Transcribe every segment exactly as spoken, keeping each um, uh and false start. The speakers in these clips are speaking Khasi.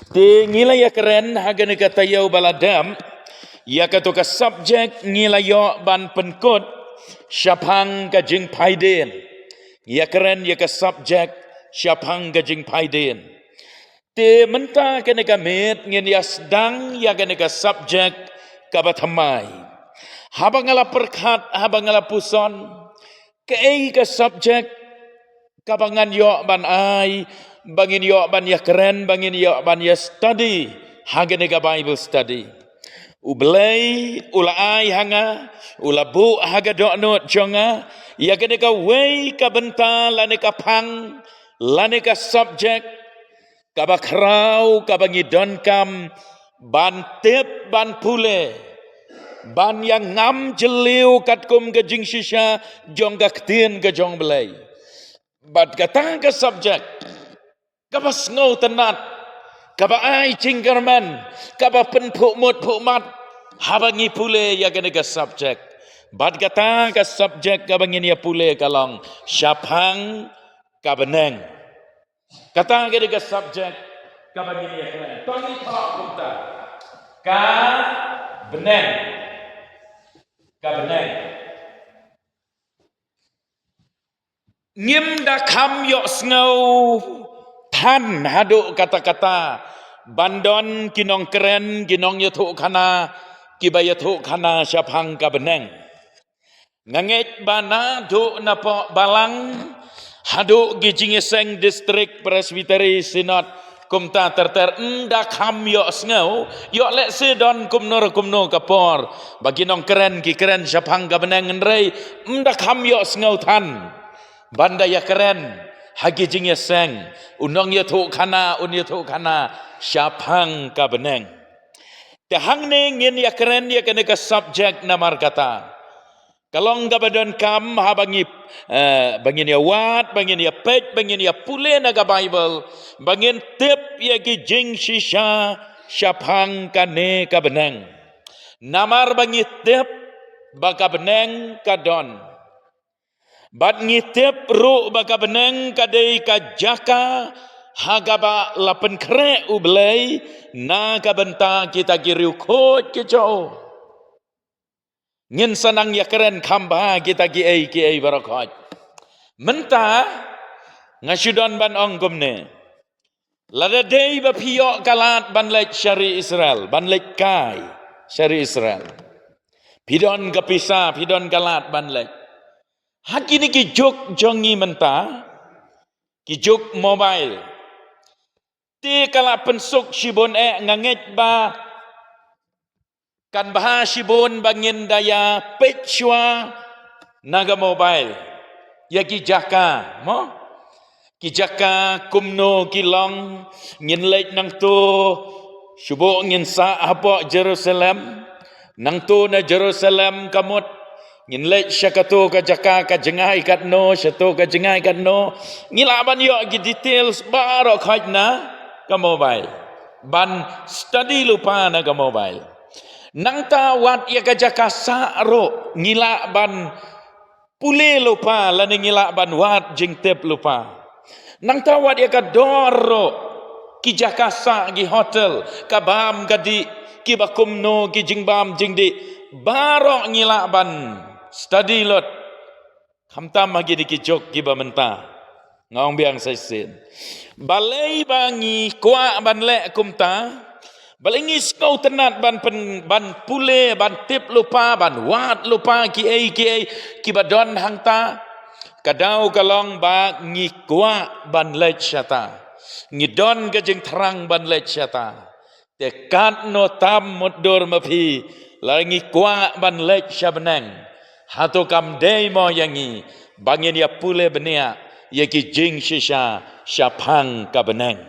Te ngi la ïakren ha kane ka taïew ba la dep ïa kato ka subject ngi la ïoh ban pynkut shaphang ka jingphaidien. Ïakren ïa ka subject shaphang ka jingphaidien. Te mynta kane ka miet ngin ïa sdang ïa kane ka subject kaba thymmai. Haba nga la pyrkhat, haba nga la puson, kaei ka subject kaba ngan ïoh ban ai, ba ngin ïoh ban ïakren, ba ngin ïoh ban ïa study ha kane ka Bible study. U Blei u la ai ha nga, u la buh ha ka dohnud jong nga ïa kane kawei ka bynta lane ka phang lane ka subject kaba khraw kaba ngi donkam ban tip, ban pule, ban ïa ngam jylliew katkum ka jingshisha jong ka ktien ka jong Blei. Bad kata ka subject kaba sngewtynnat, kaba ai jingkyrmen, kaba pynphuh mut phuh mat haba ngi pule ïa kane ka subject. Bad kata ka subject kaba ngin ïa pule ka long shaphang ka bneng. Kata ka dei ka subject kaba ngin ïa kren. To ngin thoh kumta. Ka bneng. Ka bneng. Ngim da kham ïohsngew than haduh katta katta ban don ki nongkren, ki nongïathuhkhana, kiba ïathuhkhana shaphang ka bneng. Nga ngeit ba naduh napoh balang haduh ki jingïaseng District Presbytery Synod kumta ter ter, ym da kham ïohsngew, ïoh lehse don kumno re kumno ka por ba ki nongkren ki kren shaphang ka bneng, hynrei ym da kham ïohsngew than ban da ïakren ha ki jingïaseng, u nongïathuhkhana un ïathuhkhana shaphang ka bneng. Te hangne ngin ïakren ïa kane ka subject namar kata ka long kaba donkam haba ngi, eh, ba ngin ïa wad, ba ngin ïa peit, ba ngin ïa pule na ka Bible, ba ngin tip ïa ki jingshisha shaphang kane ka bneng. Namar ba ngi tip ba ka bneng ka don, bad ngi tip ruh ba ka bneng ka dei ka jaka ha kaba la pynkhreh U Blei na ka bynta kita ki riewkhuid ki jong u. Ngin sa nang ïakren kham bha kita kiei kiei baroh khoit. Mynta nga shu don ban ong kumne. Lada dei ba phi ïoh ka lad ban leit sha ri Israel, ban leit kai sha ri Israel, phi don ka pisa, phi don ka lad ban leit. Ha kine ki juk jong ngi mynta, ki juk mobile, te ka la pynsuk shibun eh. Nga ngeit ba kan bha shibun ba ngin da ïa peit shuwa na ka mobile ïa ki jaka, mo? Ki jaka kumno ki long. Ngin leit nangto, shu buh ngin sah hapoh Jerusalem. Nangto na Jerusalem ka mut ngin leit sha kato ka jaka ka jngai katno, sha to ka jngai katno. Ngi lah ban ïoh ki details baroh khoit na ka mobile, ban study lypa na ka mobile. Nangta wat ïa ka jaka sah ruh ngi lah ban pule lypa lane ngi lah ban wad jingtip lypa. Nangta wat ïa ka dor ruh, ki jaka sah, ki hotel, ka bam ka dih, kiba kumno, ki jingbam jingdih, baroh ngi lah ban study lut. Khamtam ha kine ki juk kiba mynta. Nga ong biang sa shisien, balei ba ngi kwah ban leh kumta? Balei ngi sngewtynnat ban pyn-, ban pule, ban tip lypa, ban wad lypa kiei kiei kiba don hangta? Ka daw ka long ba ngi kwah ban leit shata. Ngi don ka jingthrang ban leit shata. Te katno tam mutdur ma phi, lada ngi kwah ban leit sha bneng, hato kam dei mo ïa ngi ba ngin ïa pule bniah ïa ki jingshisha shaphang ka bneng?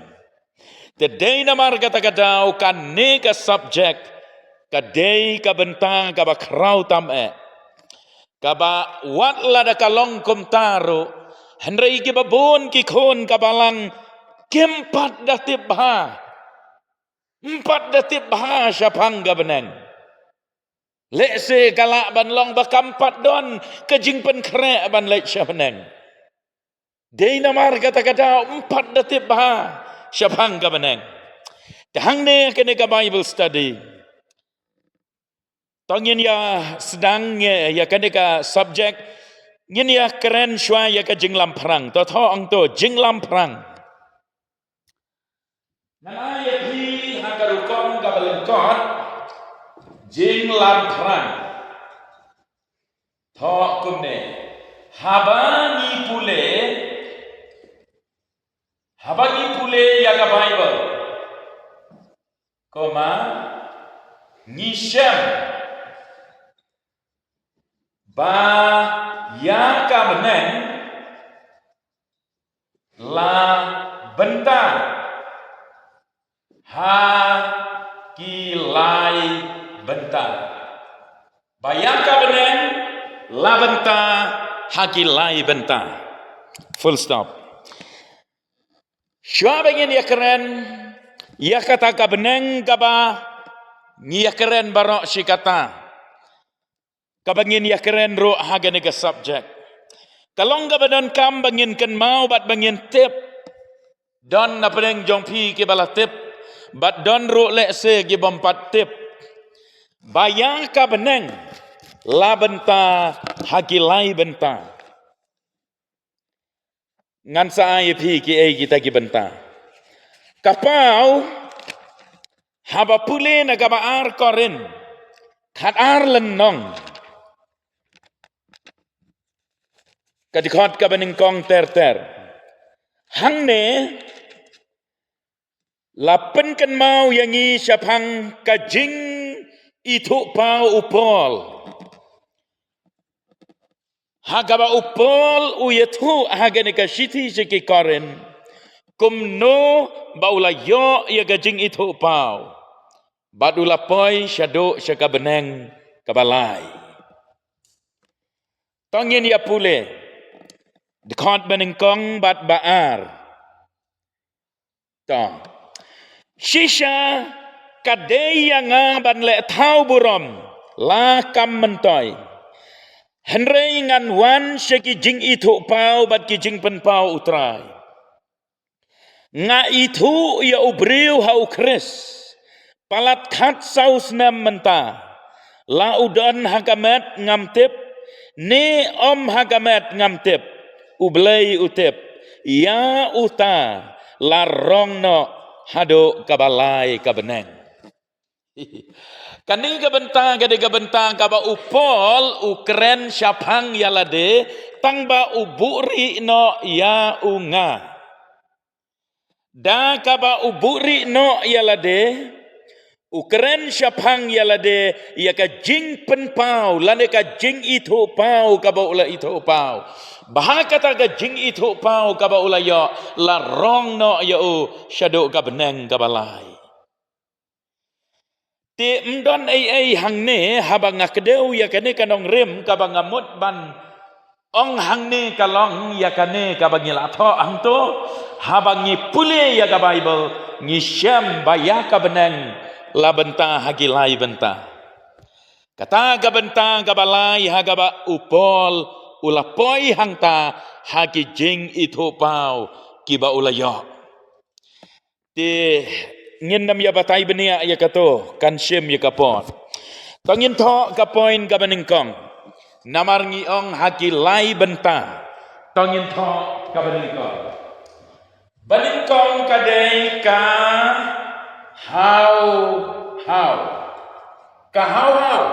Te dei namar kata ka daw kane ka subject ka dei ka bynta kaba khraw tam eh, kaba wat lada ka long kumta ruh, hynrei kiba bun ki khun ka balang kim pat da tip bha. Ym pat da tip bha shaphang ka bneng. Lehse ka lah ban long ba kam pat don ka jingpynkhreh ban leit sha bneng. Dei namar kata ka daw ym pat da tip bha shaphang ka bneng. Te hangne kane ka Bible study, to ngin ïa sdang ïa kane ka subject, ngin ïa kren shuwa ïa ka jinglamphrang. To thoh ong to, jinglamphrang. Ngan ai ïa phi ha ka rukom kaba lyngkot, jinglamphrang. Thoh kumne, haba ngi pule, haba ngi pule ïa ka Bible, kumba ngi shem ba ïa ka bneng la bynta ha ki lai bynta. Ba ïa ka bneng la bynta ha ki lai bynta. Full stop. Shuwa ba ngin ïa kren ïa kata ka bneng kaba ngi ïa kren baroh shi katta, kaba ngin ïa kren ruh ha kane ka subject, ka long kaba donkam ba ngin kynmaw bad ba ngin tip. Don na pdeng jong phi kiba la tip, bad don ruh lehse kibym pat tip, ba ïa ka bneng la bynta ha ki lai bynta. Ngan sa ai ïa phi kiei kita ki bynta. Ka paw, haba pule na kaba ar Korinth khatar lynnong, ka dkhot kaba nyngkong ter ter, hangne la pynkynmaw ïa ngi shaphang ka jingithuhpaw u Paul. Ha kaba u Paul u ïathuh ha kane ka shithi sha ki Korinth, kumno ba u la ïoh ïa ka jingithuhpaw, bad u la poi shaduh sha ka bneng kaba lai. To ngin ïa pule dkhot ba nyngkong bad ba ar. To. Shisha ka dei ïa nga ban leh thaw burom, la kam myntoi. Hynrei ngan wan sha ki jingithuhpaw bad ki jingpynpaw u Trai. Nga ithuh ïa u briew ha u Khrist palat khatsaw snem mynta. La u don ha ka met ngam tip, ne ym ha ka met ngam tip, U Blei u tip, ïa uta la rong noh haduh kaba lai ka bneng. Kane ka bynta ka dei ka bynta kaba u Paul u kren shaphang ïa lade, tang ba u buhrieh noh ïa u nga. Da kaba u buhrieh noh ïa lade, u kren shaphang ïa lade, ïa ka jingpynpaw lane ka jingithuhpaw kaba u la ithuhpaw. Ba ha kata ka jingithuhpaw kaba u la ïoh, la rong noh ïa u shaduh ka bneng kaba lai. Te ym don ei ei hangne, haba nga kdew ïa kane ka nongrim kaba nga mut ban ong hangne ka long ïa kane kaba ngi la thoh hangto, haba ngi pule ïa ka Bible, ngi shem ba ïa ka bneng la bynta ha ki lai bynta. Kata ka bynta kaba lai ha kaba u Paul u la poi hangta ha ki jingithuhpaw kiba u la ïoh. Te ngin nym ïa batai bniah ïa kato, kan shim ïa ka por. To ngin thoh ka point kaba nyngkong. Namar ngi ong ha ki lai bynta. To ngin thoh kaba nyngkong. Ba nyngkong ka dei ka haw haw. Ka haw haw.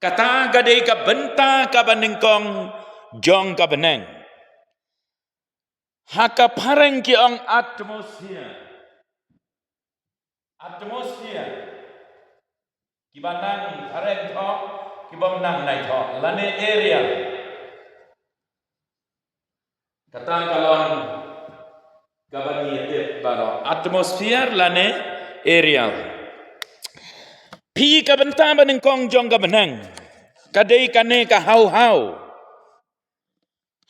Kata ka dei ka bynta kaba nyngkong jong ka bneng. Ha ka phareng ki ong atmosphere. Atmosphere. Kiba nang phareng thoh, kiba nang nai thoh. Lane aerial. Kata ka long kaba ngi tip baroh. Atmosphere lane aerial. Phi, ka bynta ba nyngkong jong ka bneng ka dei kane ka haw haw.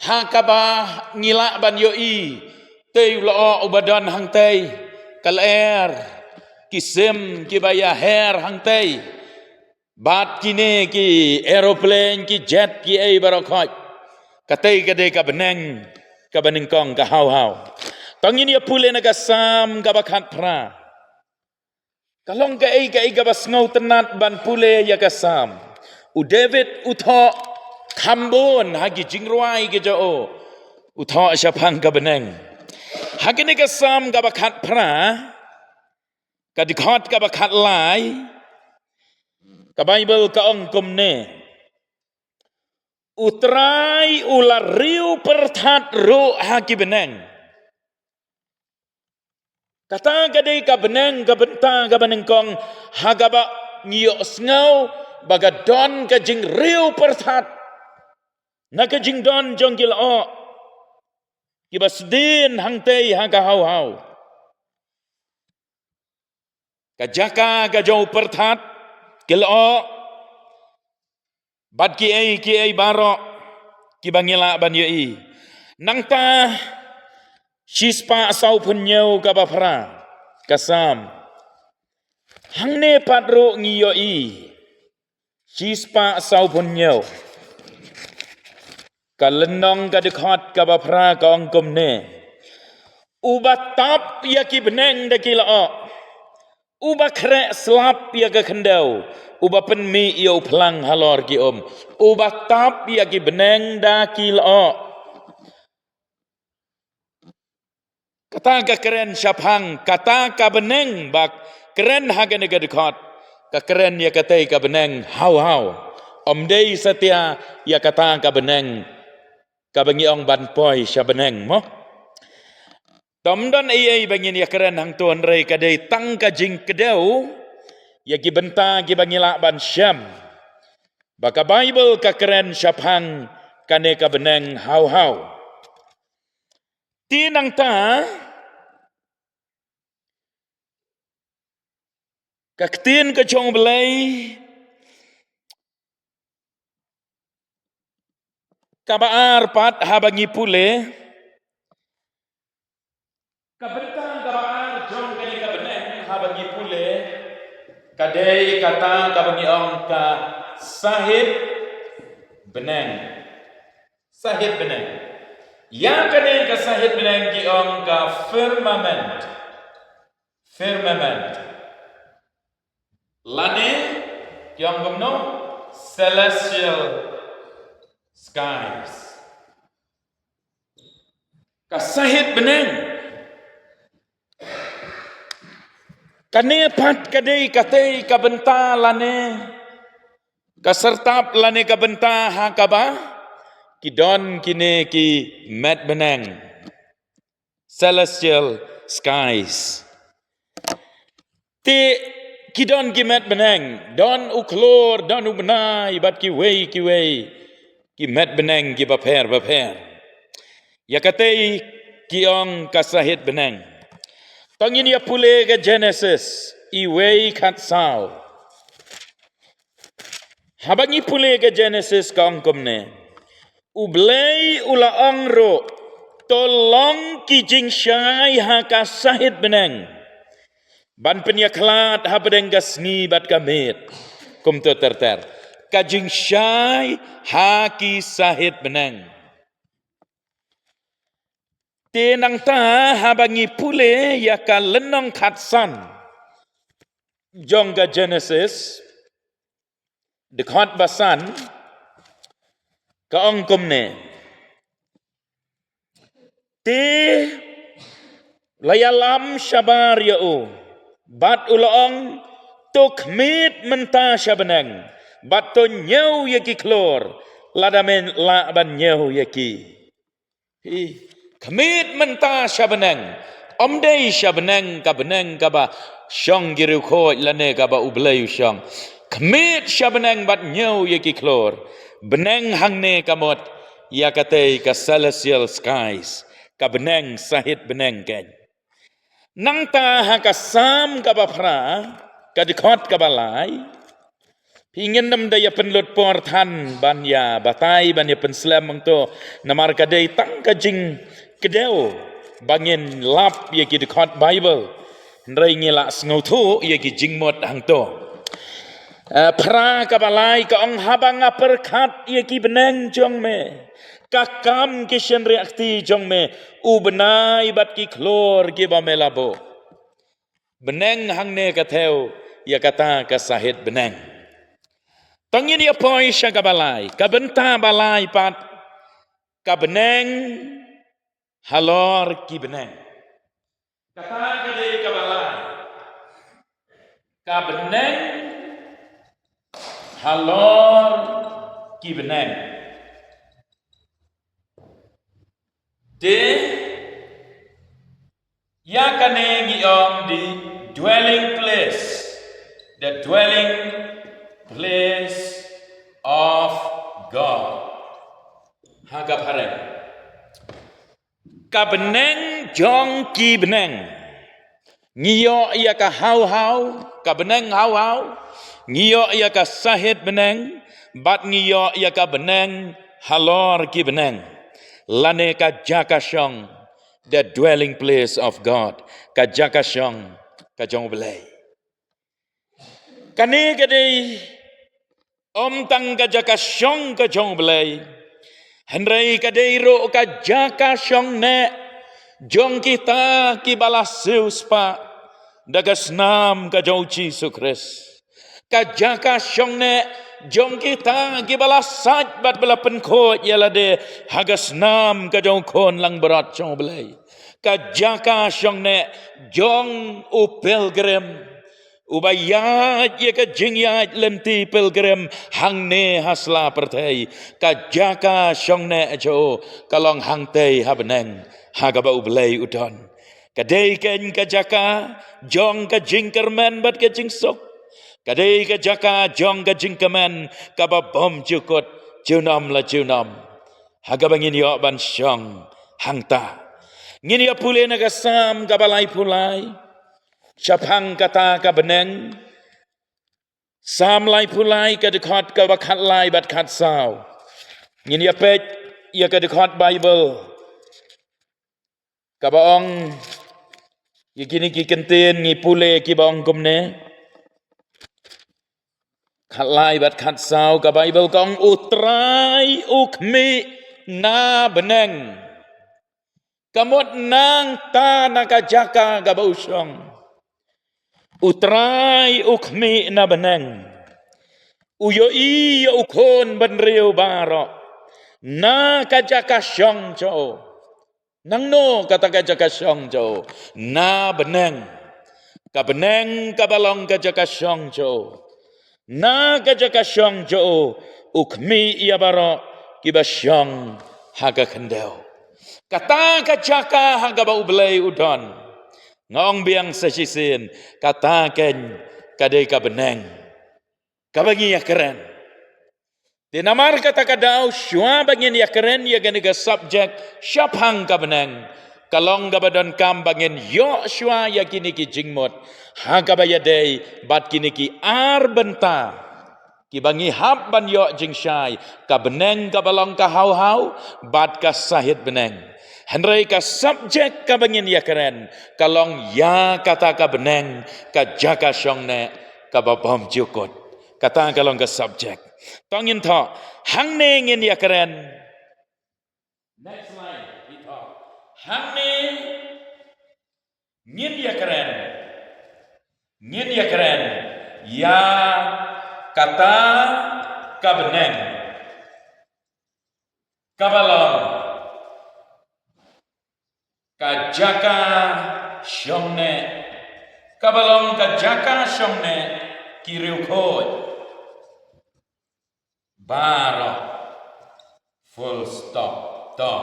Ha kaba ngi lah ban ïohi, tei u lyoh uba don hangtei, ka lyer, ki sim kiba ïaher hangtei, bad kine ki aeroplane, ki jet, kiei baroh khoit. Katei ka dei ka bneng kaba nyngkong, ka haw haw. To ngin ïa pule na ka Salm kaba khatphra. Ka long kaei kaei kaba sngewtynnat ban pule ïa ka Salm. U David u thoh kham bun ha ki jingrwai ki jong u. U thoh shaphang ka bneng. Ha kane ka Salm kaba khatphra, ka dkhot kaba khatlai, ka Baibl ka ong kumne: U Trai u la riewpyrthat ruh ha ki bneng. Kata ka dei ka bneng, ka bynta kaba nyngkong ha kaba ngi ïohsngew ba ka don ka jingriewpyrthat na ka jingdon jong ki lyoh kiba sdien hangtei ha ka hawhaw. Ka jaka ka jong u pyrthat, ki lyoh bad kiei kiei baroh kiba ngi lah ban ïohi. Nangta shispah sawphew hynñiew kaba phra ka Salm. Hangne pat ruh ngi ïohi. Shispah sawphew hynñiew. Ka lynnong ka dkhot kaba phra ka ong kumne: Uba tap ïa ki bneng da ki lyoh, uba khreh slap ïa ka khyndew, uba pynmih ïa u phlang halor ki um, uba tap ïa ki bneng da ki lyoh. Kata ka kren shaphang kata ka bneng ba kren ha kane ka dkhot, ka kren ïa katei ka bneng hawhaw. Ym dei satia ïa kata ka bneng kaba ngi ong ban poi sha bneng mo. Ym don ei ei ba ngin ïa kren hangto, hynrei ka dei tang ka jingkdew ïa ki bynta kiba ngi lah ban shem ba ka Baibl ka kren shaphang kane ka bneng hawhaw. Te nangta ka ktien ka jong U Blei kaba ar pat haba ngi pule, ka bynta kaba ar jong kane ka bneng haba ngi pule, ka dei kata kaba ngi ong ka sahit bneng. Sahit bneng. Ïa kane ka sahit bneng ki ong ka firmament. Firmament. Lane ki ong kumno? Celestial skies. Ka sahit bneng. Kane pat ka dei katei ka bynta lane ka syrtap lane ka bynta ha kaba ki don kine ki met bneng, celestial skies. Te ki don ki met bneng, don u khlur, don u bnai bad kiwei kiwei ki met bneng kiba pher ba pher. Ïa katei ki ong ka sahit bneng. To ngin ïa pule ka Genesis, i wei khatsaw. Haba ngi pule ka Genesis ka ong kumne: U Blei u la ong ruh, to long ki jingshai ha ka sahit bneng, ban pynïakhlad hapdeng ka sngi bad ka miet. Kumto ter ter. Ka jingshai ha ki sahit bneng. Te nangta haba ngi pule ïa ka lynnong khatsan jong ka Genesis, dkhot ba san, ka ong kumne: Te la ïalam shabar ïa u bad u la ong, to khmied mynta sha bneng bad to ñiew ïa ki khlur, lada men lah ban ñiew ïa ki. Hi, khmied mynta sha bneng. Ym dei sha bneng, ka bneng kaba shong ki riewkhuid lane kaba U Blei u shong. Khmied sha bneng bad ñiew ïa ki khlur. Bneng hangne ka mut ïa katei ka celestial skies, ka bneng sahit bneng kein. Nangta ha ka Salm kaba phra, ka dkhot kaba lai. Phi ngin nym da ïa pynlut por than ban ïa batai ban ïa pynslem hangto, namar ka dei tang ka jingkdew ba ngin lap ïa ki dkhot Baibl. Hynrei ngi la sngewthuh ïa ki jingmut hangto. Eh, phra kaba lai ka ong, haba nga pyrkhat ïa ki bneng jong me, Ka kam ki shynriahkti jong me, u bnai bad ki khlur kiba me la buh. Bneng hangne ka thew ïa kata ka sahit bneng. To ngin ïa poi sha kaba lai, ka bynta ba lai pat, ka bneng halor ki bneng. Kata ka dei kaba lai. Ka bneng halor ki bneng. Te ïa kane ngi ong the dwelling place, the dwelling place of God. Ha ka phareng, ka bneng jong ki bneng. Ngi ïoh ïa ka hawhaw, ka bneng hawhaw. Ngi ïoh ïa ka sahit bneng, bad ngi ïoh ïa ka bneng halor ki bneng. Lane ka jaka shong, the dwelling place of God, ka jaka shong ka jong U Blei. Kane ka dei ym tang ka jaka shong ka jong U Blei, hynrei ka dei ruh ka jaka shong neh jong kita kiba la siewspah da ka snam ka jong U Jisu Khrist. Ka jaka shong neh jong kita kiba la sait bad ba la pynkhuid ïa lade ha ka snam ka jong U Khun langbrot jong U Blei. Ka jaka shong neh jong u pilgrim, uba ïaid ïa ka jingïaid lynti pilgrim hangne ha sla pyrthei. Ka jaka shong neh jong u ka long hangtei ha bneng, ha kaba U Blei u don. Ka dei keiñ ka jaka jong ka jingkyrmen bad ka jingsuk. Ka dei ka jaka jong ka jingkmen kaba bym jukut junom la junom, ha kaba ngin ïoh ban shong hangta. Ngin ïa pule na ka Salm kaba laiphew lai shaphang kata ka bneng. Salm laiphew lai, ka dkhot kaba khatlai bad khatsaw. Ngin ïa peit ïa ka dkhot Baibl kaba ong ïa kine ki kyntien, ngi pule kiba ong kumne. Khatlai bad khatsaw, ka Baibl ka ong, U Trai u khmih na bneng, ka mut nangta na ka jaka kaba u shong. U Trai u khmih na bneng, u ïohi ïa u khun bynriew baroh na ka jaka shong jong u. Nangno kata ka jaka shong jong u? Na bneng. Ka bneng kaba long ka jaka shong jong u. Na ka jaka shong jong u, u khmih ïa baroh kiba shong ha ka khyndew. Kata ka jaka ha kaba U Blei u don, nga ong biang sa shisien, kata keiñ ka dei ka bneng kaba ngi ïa kren. Te namar kata ka daw, shuwa ba ngin ïa kren ïa kane ka subject shaphang ka bneng, ka long kaba donkam ba ngin ïoh shuwa ïa kine ki jingmut ha kaba ïadei bad kine ki ar bynta kiba ngi hap ban ïoh jingshai, ka bneng kaba long ka hawhaw bad ka sahit bneng. Hynrei ka subject kaba ngin ïa kren ka long ïa kata ka bneng, ka jaka shong neh kaba bym jukut. Kata ka long ka subject. To ngin thoh, hangne ngin ïa kren. Next slide, ngin thoh. Hangne ngin ïa kren. Ngin ïa kren ïa kata ka bneng kaba long ka jaka shong neh, kaba long ka jaka shong neh ki riewkhuid baroh. Full stop. To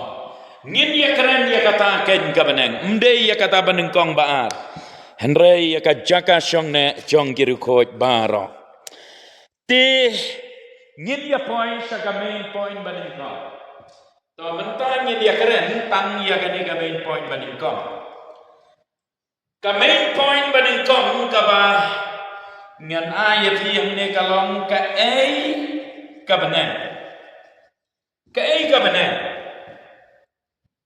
ngin ïa kren ïa kata keiñ ka bneng, ym dei ïa kata ba nyngkong ba ar, hynrei ïa ka jaka shong neh jong ki riewkhuid baroh. Te ngin ïa poi sha ka main point ba nyngkong. To mynta ngin ïa kren tang ïa kane ka main point ba nyngkong. Ka main point ba nyngkong kaba ngan ai ïa phi hangne ka long kaei ka bneng. Kaei ka bneng.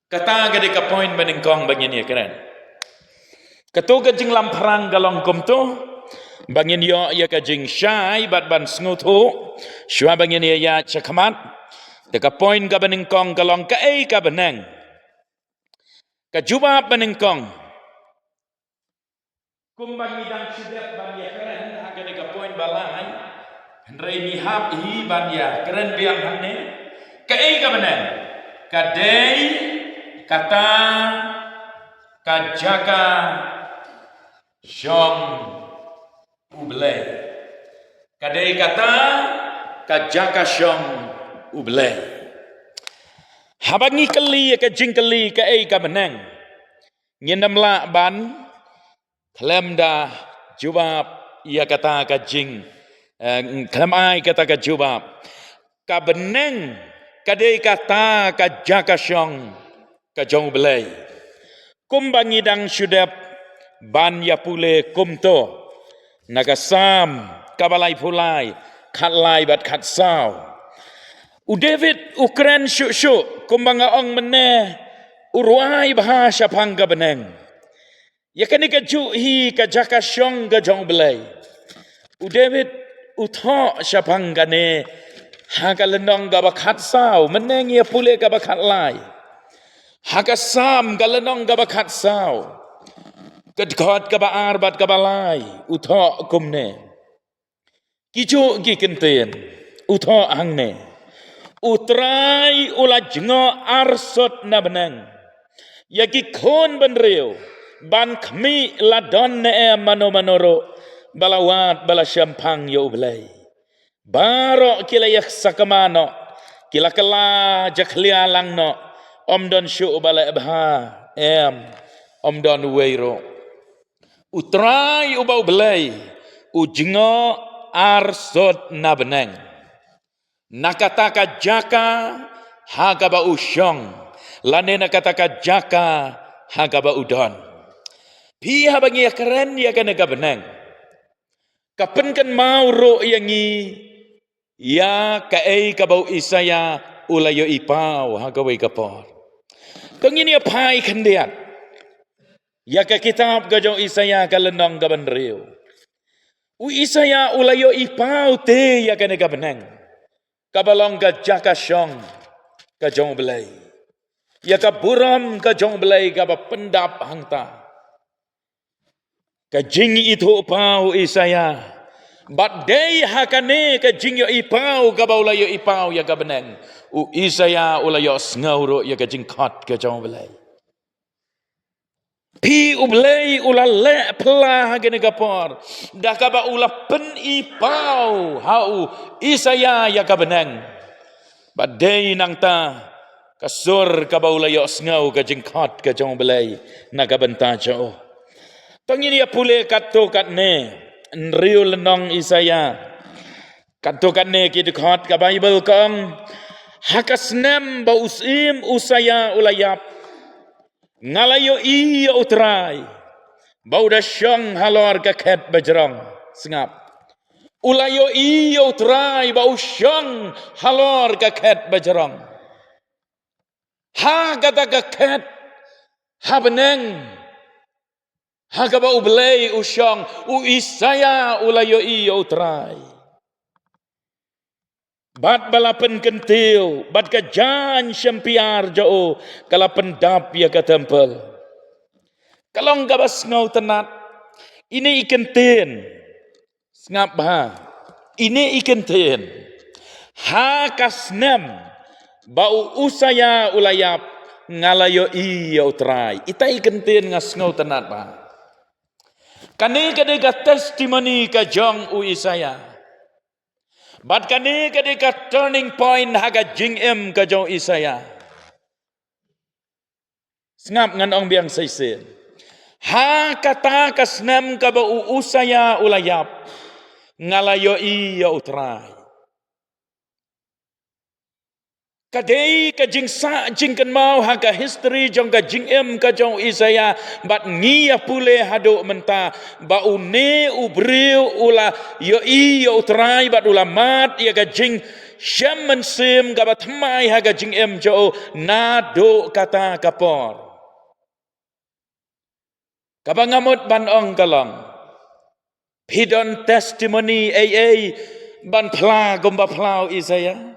Kata ka dei ka point ba nyngkong ba ngin ïa kren. Kato ka jinglamphrang ka long kumto, ba ngin ïoh ïa ka jingshai bad ban sngewthuh shuwa ba ngin ïa ïaid shakhmat. Te ka point kaba nyngkong ka long kaei ka bneng. Ka jubab ba nyngkong. Kumba ngi dang shu dep ban ïakren ha kane ka point ba lai. Hynrei ngi hap hi ban ïakren biang hangne. Kaei ka bneng. Ka dei kata ka jaka shong U Blei. Ka dei kata ka jaka shong U Blei. Haba ngi kylli ïa ka jingkylli kaei ka bneng, ngin ym lah ban khlem da jubab ïa kata ka jing, eh, khlem ai kata ka jubab. Ka bneng ka dei kata ka jaka shong ka jong U Blei. Kumba ngi dang shu dep ban ïa pule kumto na ka Salm kaba laiphew lai, khatlai bad khatsaw. U David u kren shuh shuh kumba nga ong mynne, u rwai bha shaphang ka bneng. Ïa kane ka juh hi ka jaka shong ka jong U Blei. U David u thoh shaphang kane ha ka lynnong kaba khatsaw, mynne ngi ïa pule kaba khatlai. Ha ka Salm ka lynnong kaba khatsaw, ka dkhot kaba ar bad kaba lai, u thoh kumne. Ki juh ki kyntien, u thoh hangne. U Trai u la jngoh arsut na bneng ïa ki khun bynriew, ban khmih la don ne em mano mano ruh ba la wad ba la shemphang ïa U Blei. Baroh ki la ïa sakma noh, ki la kylla jakhlia lang noh, ym don shuh ba la bha, em, ym don uwei ruh. U Trai uba U Blei u jngoh arsut na bneng, na kata ka jaka ha kaba u shong, lane na kata ka jaka ha kaba u don. Phi, haba ngi ïakren ïa kane ka bneng, ka pynkynmaw ruh ïa ngi ïa kaei kaba u Isaïah u la ïohi paw ha kawei ka por. To ngin ïa phai khyndiat ïa ka kitab ka jong u Isaïah ka lynnong kaba hynriew. U Isaïah u la ïohi paw te ïa kane ka bneng kaba long ka jaka shong ka jong U Blei, ïa ka burom ka jong U Blei kaba pyndap hangta. Ka jingithuhpaw u Isaïah, bad dei ha kane ka jingïohi paw kaba u la ïohi paw ïa ka bneng, u Isaïah u la ïohsngew ruh ïa ka jingkhot ka jong U Blei. Phi, U Blei u la leh phylla ha kane ka por da kaba u la pyni paw ha u Isaïah ïa ka bneng. Bad dei nangta ka sur kaba u la ïohsngew ka jingkhot ka jong U Blei na ka bynta jong u. To ngin ïa pule katto katne, hynriew lynnong Isaïah, katto katne ki dkhot ka Baibl ka ong, ha ka snem ba u syiem Usaïah u la ïap, nga la ïohi ïa u Trai ba u da shong halor ka khet bajrong. Sngap. U la ïohi ïa u Trai ba u shong halor ka khet bajrong. Ha kata ka khet ha bneng ha kaba U Blei u shong, u Isaïah u la ïohi ïa u Trai. Bad ba la pynkyntiew, bad ka jaiñ shympiar jong u ka la pyndap ïa ka templ. Ka long kaba sngewtynnat. Ine i kyntien. Sngap bha. Ine i kyntien. Ha ka snem ba u Usaïah u la ïap, nga la ïohi ïa u Trai. Ita i kyntien nga sngewtynnat bha. Kane ka dei ka testimony ka jong u Isaïah. Bad kane ka dei ka turning point ha ka jingim ka jong u Isaïah. Sngap, ngan ong biang shisien. Ha kata ka snem kaba u Usaïah u la ïap, nga la ïohi ïa u Trai. Ka dei ka jingsah jingkynmaw ha ka history jong ka jingim ka jong u Isaïah, bad ngi ïa pule haduh mynta ba une u briew u la ïohi ïa u Trai bad u la mad ïa ka jingshem mynsiem kaba thymmai ha ka jingim jong u naduh kata ka por. Kaba nga mut ban ong ka long, phi don testimony ei ei ban phla kumba phla u Isaïah?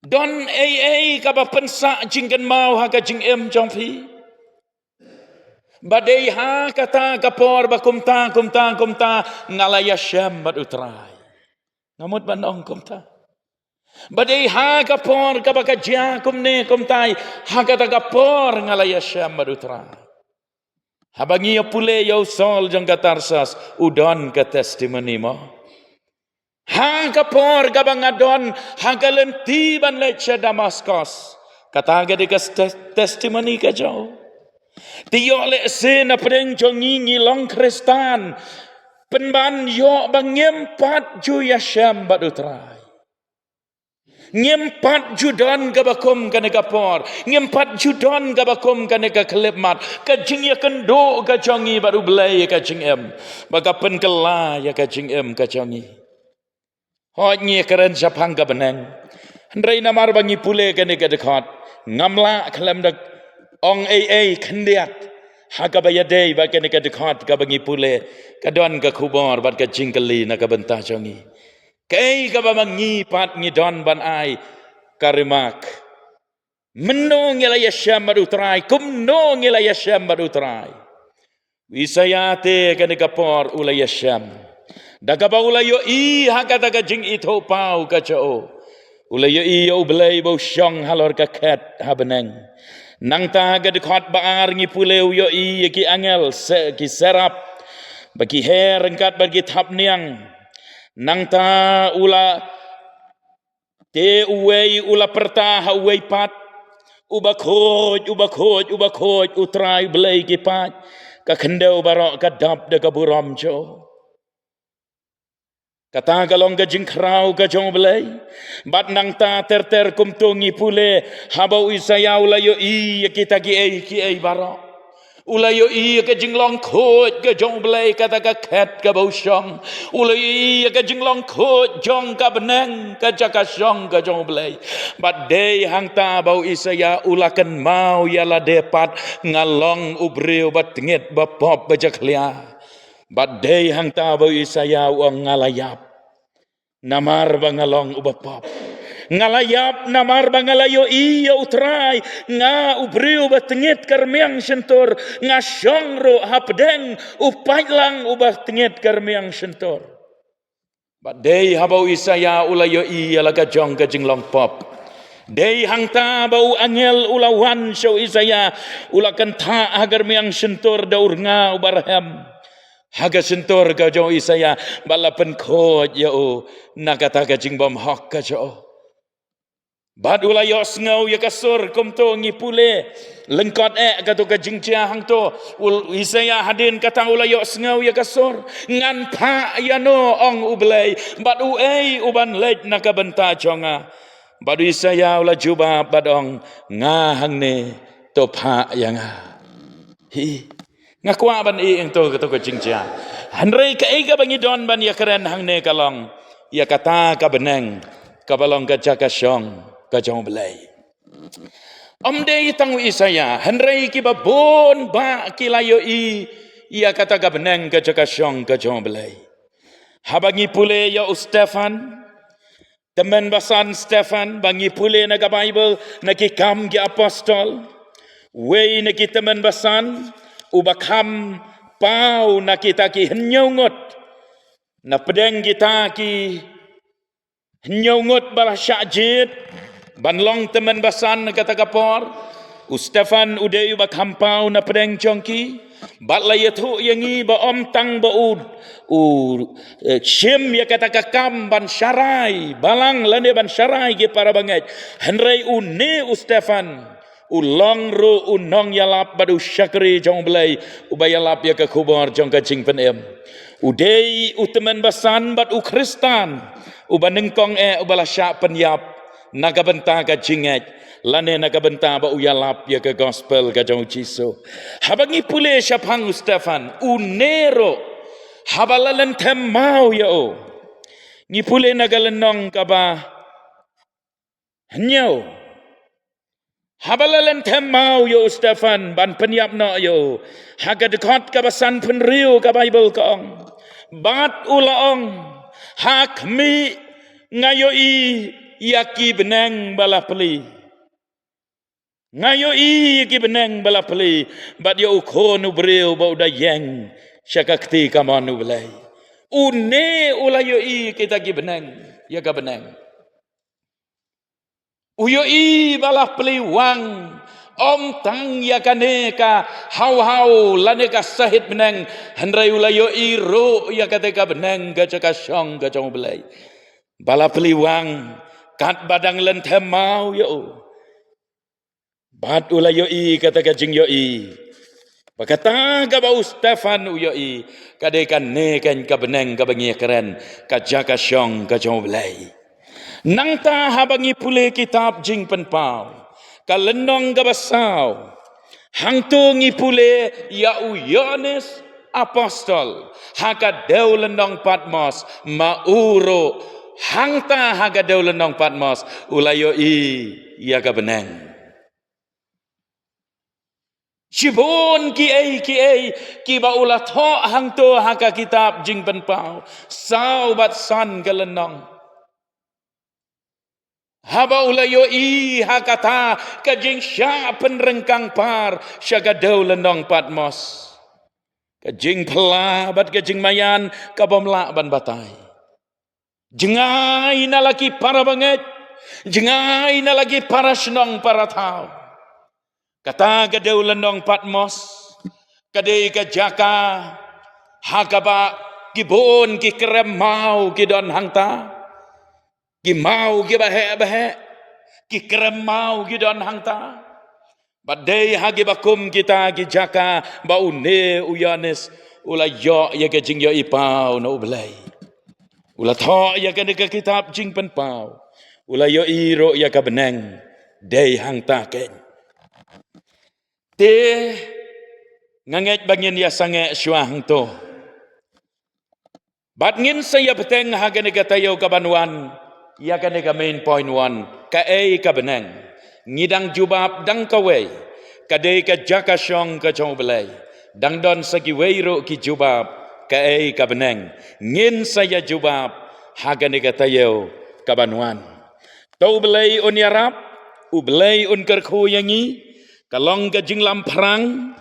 Don ei ei kaba pynsah jingkynmaw ha ka jingim jong phi? Ba dei ha kata ka por ba kumta, kumta, kumta, nga la ïashem bad U Trai. Nga mut ban ong kumta. Ba dei ha ka por kaba ka jia kumne kumtai, ha kata ka por nga la ïashem bad U Trai. Haba ngi ïa pule ïa u Saul jong ka Tarsas, u don ka testimony mo. Ha ka por kaba nga don ha ka lynti ban leit sha Damaskos, kata ka dei ka tes-, testimony ka jong u. Te ïoh lehse na pdeng jong ngi, ngi long Khristan, pynban ïoh ba ngim pat ju ïashem bad U Trai. Ngim pat ju don kaba kum kane ka por. Ngim pat ju don kaba kum kane ka khyllipmat. Ka jingïakynduh ka jong ngi bad U Blei ïa ka jingim, ba ka pynkylla ïa ka jingim ka jong ngi. Hooid, ngi ïakren shaphang ka bneng. Hynrei namar ba ngi pule kane ka dkhot, ngam lah khlem da ong ei ei khyndiat ha kaba ïadei bad kane ka dkhot kaba ngi pule. Ka don ka khubor bad ka jingkylli na ka bynta jong ngi. Kaei kaba ma ngi pat ngi don ban ai ka remark? Mynno ngi la ïashem bad U Trai? Kumno ngi la ïashem bad U Trai? U Isaïah te kane ka por u la ïashem, da kaba u la ïohi ha kata ka jingithuhpaw ka jong u. U la ïohi ïa U Blei ba u shong halor ka khet ha bneng. Nangta ha ka dkhot ba ar ngi pule u ïohi ïa ki angel, se-, ki serap, ba ki her ryngkat bad ki thapniang. Nangta u la, te uwei u la pyrta ha uwei pat, "Uba khuid, uba khuid, uba khuid, U Trai Blei ki paid. Ka khyndew baroh ka dap da ka burom jong u." Kata ka long ka jingkhraw ka jong U Blei. Bad nangta ter ter kumto ngi pule, haba u Isaïah u la ïohi ïa kita kiei kiei baroh. U la ïohi ïa ka jinglong khuid ka jong U Blei, kata ka khet kaba u shong. U la ïohi ïa ka jinglong khuid jong ka bneng, ka jaka shong ka jong U Blei. Bad dei hangta ba u Isaïah u la kynmaw ïa lade pat, "Nga long u briew ba tngit, ba pop, ba jakhlia." Bad dei hangta ba u Isaïah u ong, "Nga la ïap namar ba nga long uba pop. Nga la ïap namar ba nga la ïohi ïa U Trai. Nga u briew ba tngit ka rmiang shyntur. Nga shong ruh hapdeng u paidlang uba tngit ka rmiang shyntur." Bad dei haba u Isaïah u la ïohi ïa la ka jong ka jinglong pop, dei hangta ba u angel u la wan sha u Isaïah, u la kynthah ha ka rmiang shyntur da u rnga uba rhem ha ka shyntur ka jong u Isaïah, bad la pynkhuid ïa u na kata ka jingbymhok ka jong u. Bad u la ïohsngew ïa ka sur kumto, ngi pule lyngkot eh kato ka jingjia hangto. U Isaïah hadien kata u la ïohsngew ïa ka sur, "Ngan phah ïano, ong U Blei, bad uei uban leit na ka bynta jong nga?" Bad u Isaïah u la jubab bad ong, "Nga hangne, to phah ïa nga." Hi. Nga kwah ban ïeh ïa kato, kato ka jingjia. Hynrei kaei kaba ngi don ban ïakren hangne ka long ïa kata ka bneng kaba long ka jaka shong ka jong U Blei. Ym dei tang u Isaïah, hynrei kiba bun bah ki la ïohi ïa kata ka bneng, ka jaka shong ka jong U Blei. Haba ngi pule ïa u Stephan, tymmen basan Stephan, ba ngi pule na ka Baibl, na Ki Kam ki Apostol, wei na ki tymmen basan, uba kham paw na kita ki hynñiew ngut, na pdeng kita ki hynñiew ngut ba la shah jied ban long tymmen basan na kata ka por. U Stephan u dei uba kham paw na pdeng jong ki. Bad la ïathuh ïa ngi ba ym tang ba u, u, eh, shim ïa kata ka kam ban sharai balang lane ban sharai ki para bangeit, hynrei une u Stephan u long ruh u nongïalap bad u shakri jong U Blei, uba ïalap ïa ka khubor jong ka jingpynim. U dei u tymmen basan bad u Khristan uba nyngkong eh uba la shah pynïap na ka bynta ka jingngeit, lane na ka bynta ba u ïalap ïa ka gospel ka jong U Jisu. Haba ngi pule shaphang u Stephan, une ruh, haba la lynthem maw ïa u. Ngi pule na ka lynnong kaba hynñiew. Haba la lynthem maw ïa u Stephan ban pynïap noh ïa u, ha ka dkhot kaba sanphew hynriew ka Baibl ka ong, bad u la ong, "Ha khmih, nga ïohi ïa ki bneng ba la plie. Nga ïohi ïa ki bneng ba la plie, bad ïa u khun u briew ba u da ïeng sha ka kti kamon U Blei. Une u la ïohi kita ki bneng, ïa ka bneng. U ïohi ba la plie wang, ym tang ïa kane ka hawhaw lane ka sahit bneng, hynrei u la ïohi ruh ïa kata ka bneng ka jaka shong ka jong U Blei. Ba la plie wang, katba dang lynthem maw ïa u. Bad u la ïohi kata ka jingïohi. Ba kata kaba u Stephan u ïohi, ka dei kane kan ka bneng kaba ngi ïakren, ka jaka shong ka jong U Blei. Nangta haba ngi pule kitab Jingpynpaw, ka lynnong kaba saw, hangto ngi pule ïa u Ïoannis Apostol, ha ka dewlynnong Patmos, ma u ruh hangta ha ka dewlynnong Patmos, u la ïohi ïa ka bneng. Shibun kiei kiei kiba u la thoh hangto ha ka kitab Jingpynpaw, saw bad san ka lynnong. Haba u la ïohi ha kata ka jingshah pynryngkang par sha ka dewlynnong Patmos. Ka jingphylla bad ka jingmaïan kabym lah ban batai. Jngai na la ki para bangeit, jngai na la ki para shnong para thaw. Kata ka dewlynnong Patmos, ka dei ka jaka ha kaba ki bun ki krem maw ki don hangta. Ki maw kiba heh ba heh, ki krem maw ki don hangta. Bad dei ha kiba kum kita ki jaka ba une u Ïoannis u la ïoh ïa ka jingïohi paw na U Blei. U la thoh ïa kane ka kitab Jingpynpaw, u la ïohi ruh ïa ka bneng, dei hangta kein. Te nga ngeit ba ngin ïa sangeh shuwa hangto. Bad ngin sa ïa bteng ha kane ka taïew kaban wan ïa kane ka main point one, kaei ka bneng. Ngi dang jubab dang kawei, ka dei ka jaka shong ka jong U Blei. Dang don sa kiwei ruh ki jubab, kaei ka bneng. Ngin sa ïa jubab ha kane ka taïew kaban wan. To U Blei un ïarap, U Blei un kyrkhu ïa ngi, ka long ka jinglamphrang,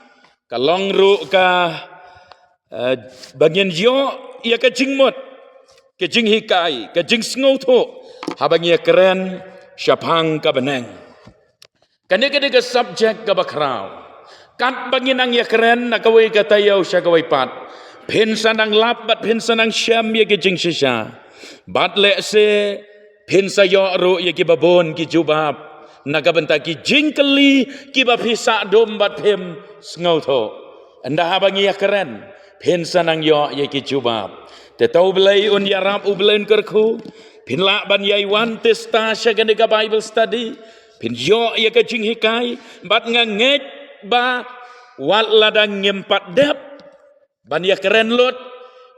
ka long ruh ka, eh, ba ngin ïoh ïa ka jingmut, ka jinghikai, ka jingsngewthuh, haba ngi ïakren shaphang ka bneng. Kane ka dei ka subject kaba khraw. Katba ngi nang ïakren na kawei ka taïew sha kawei pat, phin sa nang lap bad phin sa nang shem ïa ka jingshisha. Bad lehse phin sa ïoh ruh ïa kiba bun ki jubab na ka bynta ki jingkylli kiba phi sah dum bad phim sngewthuh. Ynda haba ngi ïakren, phin sa nang ïoh ïa ki jubab. Te to U Blei un ïarap, U Blei un kyrkhu, phin lah ban ïai wan tista sha kane ka Bible study, phin ïoh ïa ka jinghikai, bad nga ngeit ba wat lada ngim pat dep ban ïakren lut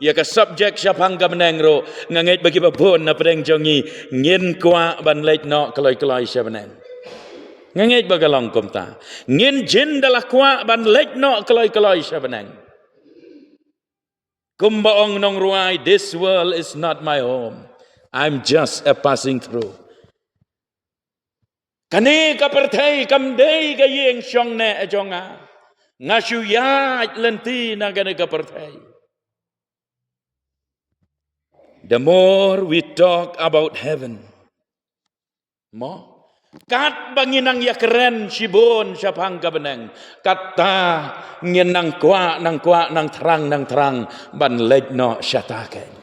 ïa ka subject shaphang ka bneng ruh, nga ngeit ba kiba bun na pdeng jong ngi ngin kwah ban leit noh kloi kloi sha bneng. Nga ngeit ba ka long kumta. Ngin jin da la kwah ban leit noh kloi kloi sha bneng. Kumba ong nongrwai, "This world is not my home. I'm just a passing through." Kane ka pyrthei kam dei ka ïing shong neh jong nga. Nga shu ïaid lynti na kane ka pyrthei. The more we talk about heaven, mo, katba ngin nang ïakren shibun shaphang ka bneng, kata ngin nang kwah, nang kwah, nang thrang, nang thrang ban leit noh shata kein.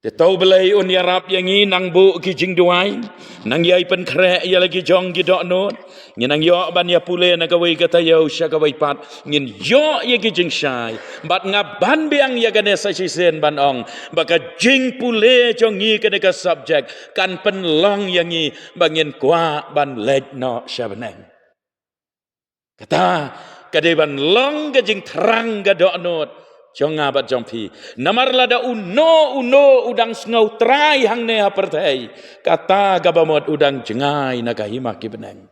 Te to U Blei un ïarap ïa ngi, nang buh ki jingduwai, nang ïai pynkhreh ïa la ki jong ki dohnud. Ngin nang ïoh ban ïa pule na kawei ka taïew sha kawei pat, ngin ïoh ïa ki jingshai. Bad nga ban biang ïa kane sa shisien ban ong ba ka jingpule jong ngi kane ka subject kan pynlong ïa ngi ba ngin kwah ban leit noh sha bneng. Kata ka dei ban long ka jingthrang ka dohnud jong nga bad jong phi. Namar lada uno uno u dang sngewtrai hangne ha pyrthei, kata kaba mut u dang jngai na ka hima ki bneng.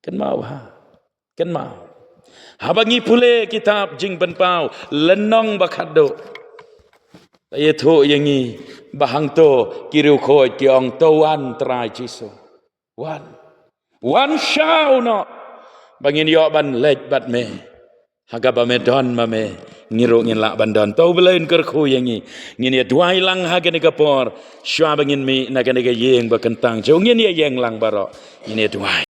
Kynmaw ha. Kynmaw. Haba ngi pule kitab Jingpynpaw lynnong ba khatduh, Ïathuh ïa ngi ba hangto ki riewkhuid ki ong to wan Trai Jisu. Wan. Wan sha u noh. Ba ngin ïoh ban leit bad me. Ha kaba me don ma me. Ngi ruh ngin lah ban don. To u Blei un kyrkhu ïa ngi. Ngin ïa duwai lang ha kane ka por. Shuwa ba ngin mih na kane ka ïing ba kyntang. Jong ngin ïa ïeng lang baroh. Ngin ïa duwai.